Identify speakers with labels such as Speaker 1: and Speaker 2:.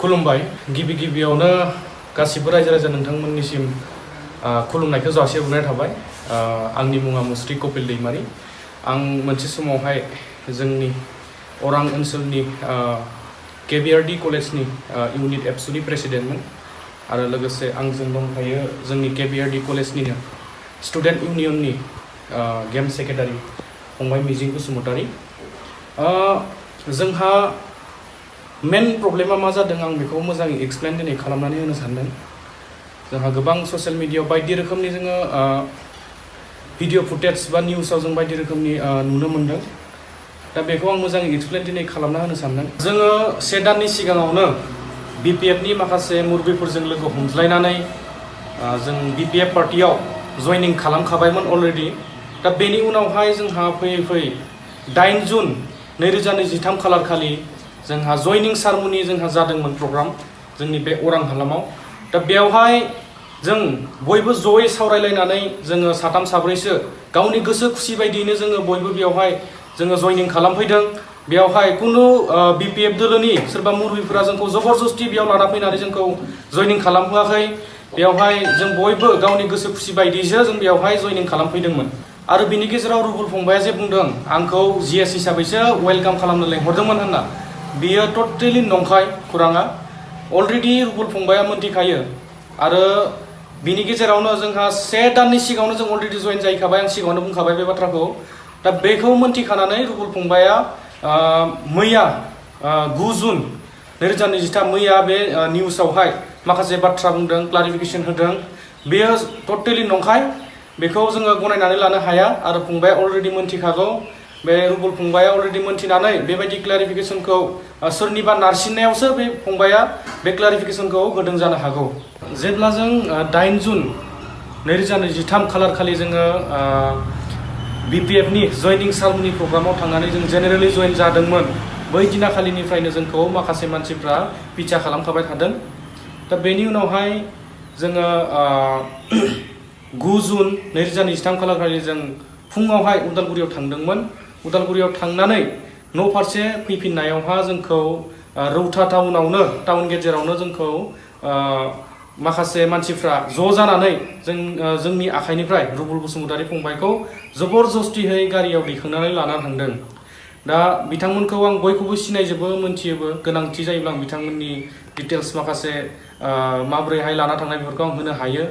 Speaker 1: खुलुमबाय गिबियावनो गासिबो रायजो राजा नोंथांमोननिसिम खुलुमनायखौ जासिहरनाय थाबाय। आंनि मुङा मुस्रि कपिल दैमारि। आं मोनसे समावहाय जोंनि अरां ओनसोलनि केबिआरडि कलेजनि इउनिट एबसुनि प्रेसिडेन्टमोन आरो लोगोसे आंजों दंफायो जोंनि केबिआरडि कलेजनिनो स्टुडेन्ट इउनियननि गेम सेक्रेटारि फंबाय मिजिं बसुमतारी। जोंहा मेन प्रब्लेमा मा जादों आं बेखौ मोजाङै एक्सप्लेन दिनै खालामनानै होनो सानदों। जोंहा गोबां ससियेल मिडियायाव बायदि रोखोमनि जोङो भिडिअ फुटेज बा निउसाव जों बायदि रोखोमनि नुनो मोन्दों। दा बेखौ आं मोजाङै एक्सप्लेन दिनै खालामना होनो सानदों। जोङो से दाननि सिगाङावनो बिपिएफनि माखासे मुरबिफोरजों लोगो हमज्लायनानै जों बिपिएफ पार्टियाव जयनिं खालामखाबायमोन अलरेडि। दा बेनि उनावहाय जोंहा फैयै 8 जुन 2023 खालार खालि जोंहा जयनिं सारमनि जोंहा जादोंमोन प्रग्राम जोंनि बे अरां हालामाव। दा बेवहाय जों बयबो जयै सावरायलायनानै जोङो साथाम साब्रैसो गावनि गोसो खुसि बायदियैनो जोङो बयबो बेवहाय जोङो जयनिं खालामफैदों। बेवहाय कुनु बिपिएफ दोलोनि सोरबा मुरबिफोरा जोंखौ जबरदस्ति बेयाव लाना फैनानै जोंखौ जयनिं खालामहोआखै। बेवहाय जों बयबो गावनि गोसो खुसि बायदिसो जों बेवहाय जयनिं खालामफैदोंमोन। आरो बिनि गेजेराव रुबुल फंबाया जे बुंदों आंखौ जिएस हिसाबैसो वेलकाम खालामनो लेंहरदोंमोन होनना, बियो टटेलि नंखाय खुराङा। अलरेडि रुबुल फंबाया मोनथिखायो आरो बिनि गेजेरावनो जोंहा से दाननि सिगाङावनो जों अलरेडि जइन जाहैखाबाय। आं सिगाङावनो बुंखाबाय बे बाथ्राखौ। दा बेखौ मोनथिखानानै रुबुल फंबाया मैया 9 जुन 2023 मैया बे निउसावहाय माखासे बाथ्रा बुंदों, क्लारिफिकेसन होदों। बेयो टटेलि नंखाय। बेखौ जोङो गनायनानै लानो हाया आरो फंबाया अलरेडि मोनथिखागौ। बे रुबुल फंबाया अलरेडि मोनथिनानै बेबायदि क्लारिफिकेसनखौ सोरनिबा नारसिननायावसो बे फंबाया बे क्लारिफिकेसनखौ होदों जानो हागौ। जेब्ला जों 8 जुन 2023 खालार खालि जोङो बिपिएफनि जयनिं सारमनि प्रग्रामाव थांनानै जों जेनेरेलि जइन जादोंमोन, बै दिनाखालिनिफ्रायनो जोंखौ माखासे मानसिफ्रा पिछा खालामखाबाय थादों। दा बेनि उनावहाय जोङो 9 जुन 2023 खालार खालि जों फुङावहाय उदालगुरियाव थांदोंमोन। उदालगुरियाव थांनानै न' फारसे फैफिननायावहा जोंखौ रौता टाउन गेजेरावनो जोंखौ माखासे मानसिफ्रा ज' जानानै जोंनि आखाइनिफ्राय रुबुल बसुमतारी फंबायखौ जबरदस्तियै गारियाव दैखांनानै लाना थांदों। दा बिथांमोनखौ आं बयखौबो सिनायजोबो, मोनथियोबो। गोनांथि जायोब्ला आं बिथांमोननि डिटेल्स माखासे माबोरैहाय लाना थांनाय बेफोरखौ आं होनो हायो।